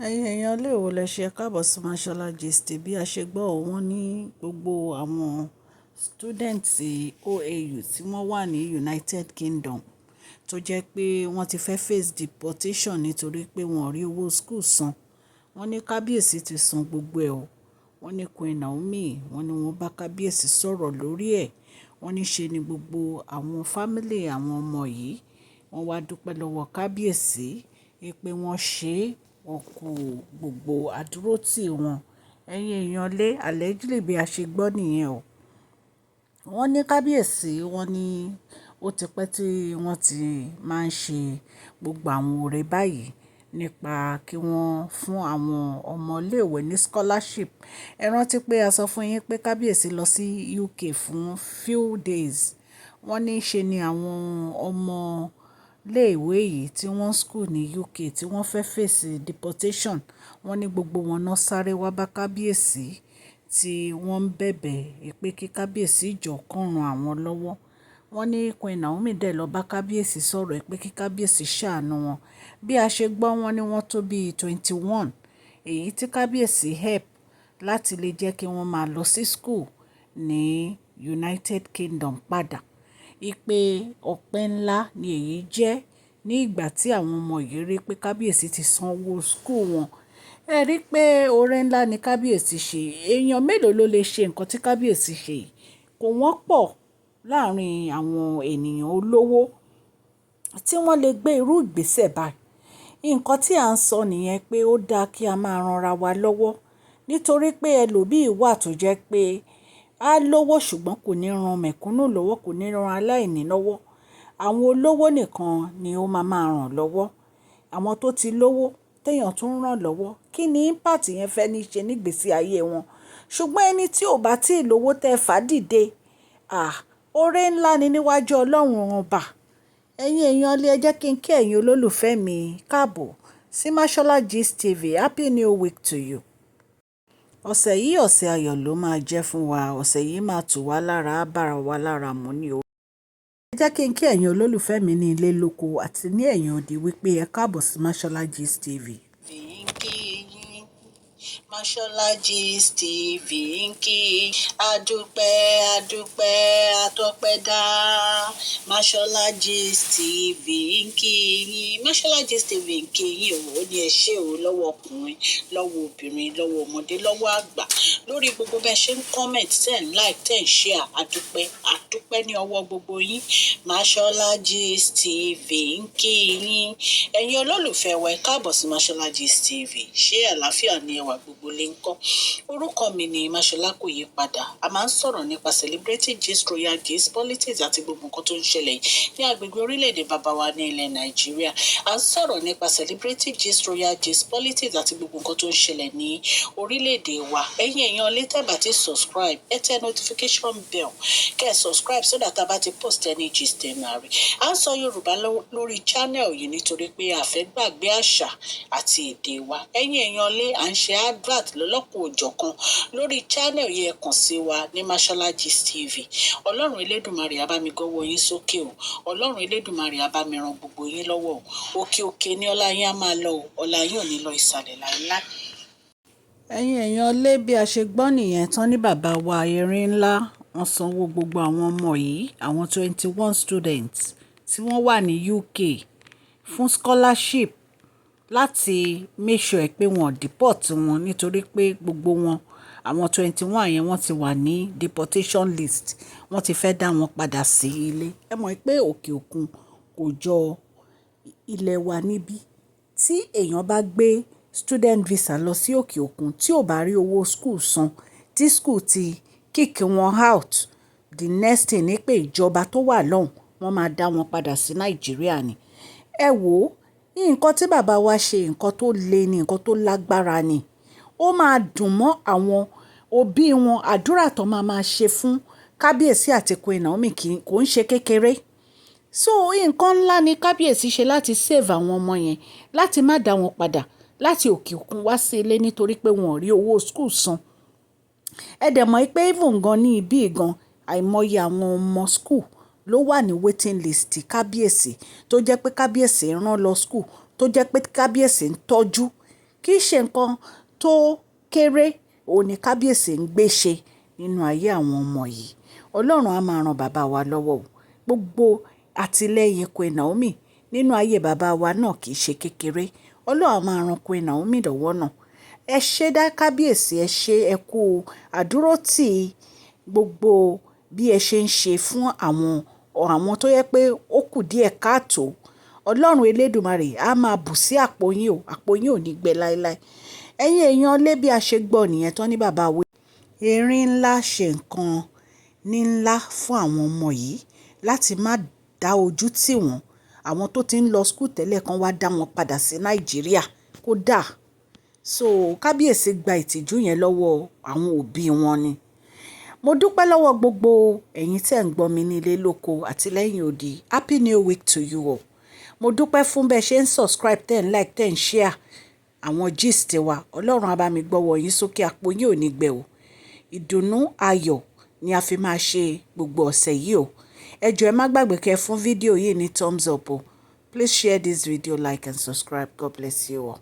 Ẹ̀yin èèyàn ilé wo lẹ ṣe káàbọ̀ sí Mashola Gist TV. Bí a ṣe gbọ́, wọ́n ní gbogbo àwọn students OAU tí wọ́n wà ní United Kingdom tó jẹ́ pé wọ́n ti fẹ́ face deportation nítorí pé wọ́n ò rí owó school san. Wọ́n ní kábíyèsí ti san gbogbo ẹ̀ o. Wọ́n ní Queen Naomi, wọ́n ní wọ́n bá kábíyèsí sọ̀rọ̀ lórí ẹ̀. Wọ́n ní ṣe ni gbogbo àwọn family àwọn ọmọ yìí, wọ́n wá dúpẹ́ lọ́wọ́ kábíyèsí pé wọ́n ṣe, wọ́n kú gbogbo àdúrótì wọn. Ẹ̀yin èèyàn lé, allegedly bí a ṣe gbọ́ nìyẹn o. Wọ́n ní kábíyèsí, wọ́n ní ó ti pẹ́ tí wọ́n ti máa ń ṣe gbogbo àwọn oore báyìí nípa kí wọ́n fún àwọn ọmọ ilé ìwé ní scholarship. Ẹ rántí pé a sọ fún yín pé kábíyèsí lọ sí UK fún few days. Wọ́n ní ṣe ni àwọn ọmọ ilé ìwé yìí tí wọ́n school ní UK tí wọ́n fẹ́ face deportation. Wọ́n ní gbogbo wọn náà sáré wá bá kábíyèsí tí wọ́n ń bẹ̀bẹ̀ pé kí kábíyèsí jọ̀ọ́ kó ran àwọn lọ́wọ́. Wọ́n ní Queen Naomi dẹ̀ lọ bá kábíyèsí sọ̀rọ̀ pé kí kábíyèsí ṣàánú wọn. Bí a ṣe gbọ́, wọ́n ní wọ́n tó bí 21. Èyí tí kábíyèsí help láti lè jẹ́ kí wọ́n máa lọ sí school ní United Kingdom padà. Wípé ọpẹ́ ńlá ni èyí jẹ́ ní ìgbà tí àwọn ọmọ yìí rí pé kábíyèsí ti san owó school wọn. Ẹ rí pé oore ńlá ni kábíyèsí ṣe. Èèyàn mélòó ló lè ṣe nǹkan tí kábíyèsí ṣe yìí? Kò wọ́pọ̀ láàárín àwọn ènìyàn olówó tí wọ́n lè gbé irú ìgbésẹ̀ báyìí. Nǹkan tí à ń sọ nìyẹn pé ó dáa kí a máa ran ara wa lọ́wọ́. Nítorí pé ẹlòmíì wà tó jẹ́ pé á lówó ṣùgbọ́n kò ní ran mẹ̀kúnnù lọ́wọ́, kò ní ran aláìní lọ́wọ́. Àwọn olówó nìkan ni ó máa máa ràn lọ́wọ́. Àwọn tó ti lówó tí èèyàn tún ń ràn lọ́wọ́, kí ni impact yẹn fẹ́ ní ṣe ní ìgbésí ayé wọn? Ṣùgbọ́n ẹni tí ò bá tí ì lówó tẹ fà dìde, ah, oore ńlá ni níwájú Ọlọ́run ọba. Ẹ̀yin èèyàn ilé, ẹ jẹ́ kí n kí ẹ̀yin olólùfẹ́ mi káàbọ̀ sí Mashola Gist TV. Happy new week to you. Ọ̀sẹ̀ yìí, ọ̀sẹ̀ ayọ̀ ló máa jẹ́ fún wa. Ọ̀sẹ̀ yìí máa tù wá lára, á bára wa lára mu ní o. Ẹ jẹ́ kí n kí ẹ̀yin olólùfẹ́ mi ní ilé lóko àti ní ẹ̀yìn odi wípé ẹ káàbọ̀ sí Mashola Gist TV. Mashola Gist TV ń kí adúpẹ́ adúpẹ́ atọ́pẹ́dá. Mashola Gist TV ń kí yín. Mashola Gist TV ń kí yín o. Ó ní ẹ ṣé o lọ́wọ́ ọkùnrin, lọ́wọ́ obìnrin, lọ́wọ́ ọmọdé, lọ́wọ́ àgbà, lórí gbogbo bẹ́ẹ̀ ṣe ń comment, ten like, 10 share. Adúpẹ́ adúpẹ́ ní ọwọ́ gbogbo yín. Mashola Gist TV ń kí yín. Ẹ̀yin olólùfẹ́ wa, ẹ káàbọ̀ sí Mashola Gist TV. Ṣé àlàáfíà ni ẹwà gbogbo lè ń kọ́? Orúkọ mi ni Mashola, kò yí padà. A máa ń sọ̀rọ̀ nípa celebrity gist, royal gist, politics àti gbogbo nǹkan tó ń ṣẹlẹ̀ ní agbègbè orílẹ̀-èdè bàbá wa ní ilẹ̀ Nàìjíríà. A ń sọ̀rọ̀ nípa celebrity gist, royal gist, politics àti gbogbo nǹkan tó ń ṣẹlẹ̀ ní orílẹ̀-èdè wa. Ẹ̀yin èèyàn lè tẹ́ bá ti subscribe, ẹ tẹ notification bell kẹ́ ẹ subscribe so that a bá ti post any gist, ẹ máa rí. À ń sọ Yorùbá lórí channel yìí nítorí pé a fẹ́ gbàgbé àṣà àti èdè wa. Ẹ̀yin èèyàn lé, à ń ṣe advert lọ́lọ́kan òjọ̀kan lórí channel yìí. Ẹ kàn sí wa ní Mashola Gist TV. Ọlọ́run Elédùmarè á bá mi gọ́wọ́ yín sókè o. Ọlọ́run Elédùmarè á bá mi ran gbogbo yín lọ́wọ́ o. Òkè òkè ní ọlá yín á máa lọ o. Ọlá yín ò ní lọ ìsàlẹ̀ láéláé. Ẹ̀yin èèyàn lé, bí a ṣe gbọ́ nìyẹn tán ní bàbá wa erin ńlá, wọ́n sanwó gbogbo àwọn ọmọ yìí, àwọn 21 students tí wọ́n wà ní UK fún scholarship láti make sure pé wọ́n deport wọn, nítorí pé gbogbo wọn, àwọn 21 yẹn, wọ́n ti wà ní deportation list. Wọ́n ti fẹ́ dá wọn padà sí ilé. Ẹ mọ̀ pé òkè òkun kò jọ ilẹ̀ wa níbí. Tí èèyàn bá gbé student visa lọ sí òkè òkun, tí ò bá rí owó school san, tí school ti kick wọn out, the next thing ni pé ìjọba tó wà lọ́hùn, wọ́n máa dá wọn padà sí Nàìjíríà ni. Ẹ wò ó, nǹkan tí bàbá wa ṣe, nǹkan tó le ni, nǹkan tó lágbára ni. Ó máa dùn mọ́ àwọn òbí wọn. Àdúrà tó máa máa ṣe fún kábíyèsí àti Queen Naomi kò ń ṣe kékeré. So nǹkan ńlá ni kábíyèsí ṣe láti save àwọn ọmọ yẹn, láti má dá wọn padà láti òkè òkun wá sí ilé nítorí pé wọn ò rí owó school san. Ẹ dẹ̀ mọ̀ pé even gan ní ibí gan, àìmọye àwọn ọmọ school ló wà ní waiting list kábíyèsí, tó jẹ́ pé kábíyèsí ń rán lọ school, tó jẹ́ pé kábíyèsí ń tọ́jú. Kì í ṣe nǹkan tó kéré òun ni kábíyèsí ń gbé ṣe nínú ayé àwọn ọmọ yìí. Ọlọ́run á máa ran bàbá wa lọ́wọ́ o. Gbogbo àtìlẹ́yìn Queen Naomi nínú ayé bàbá wa náà kì í ṣe kékeré. Ọlọ́run á máa ran Queen Naomi lọ́wọ́ náà. Ẹ ṣé dá kábíyèsí, ẹ ṣé, ẹ kú àdúrótì gbogbo bí ẹ ṣe ń ṣe fún àwọn tó yẹ pé ó kù díẹ̀ káàtó. Ọlọ́run Elédùmarè á máa bù sí àpò yín o, àpò yín ò ní gbẹ láéláé. Ẹ̀yin èèyàn lé, bí a ṣe gbọ́ nìyẹn tán ní bàbá wa erin ńlá ṣe nǹkan ní ńlá fún àwọn ọmọ yìí láti má dá ojú tì wọ́n. Àwọn tó ti ń lọ school tẹ́lẹ̀ kan wá dá wọn padà sí Nàìjíríà kó dà. So kábíyèsí gba ìtìjú yẹn lọ́wọ́ àwọn òbí wọn ni. Mo dúpẹ́ lọ́wọ́ gbogbo ẹ̀yin tí ẹ̀ ń gbọ́ mi nílé lóko àti lẹ́yìn odi. Happy new week to you all. Mo dúpẹ́ fún bẹ́ẹ̀ ṣe ń subscribe, ten like, 10 share àwọn gist wa. Ọlọ́run á bá mi gbọ́wọ́ yín sókè, àpò yín ò ní gbẹ o. Ìdùnnú ayọ̀ ni a fi máa ṣe gbogbo ọ̀sẹ̀ yìí o. Ẹ jọ̀ọ́, ẹ má gbàgbé kẹ́ fún fídíò yìí ní thumbs up o. Please share this video, like and subscribe. God bless you all.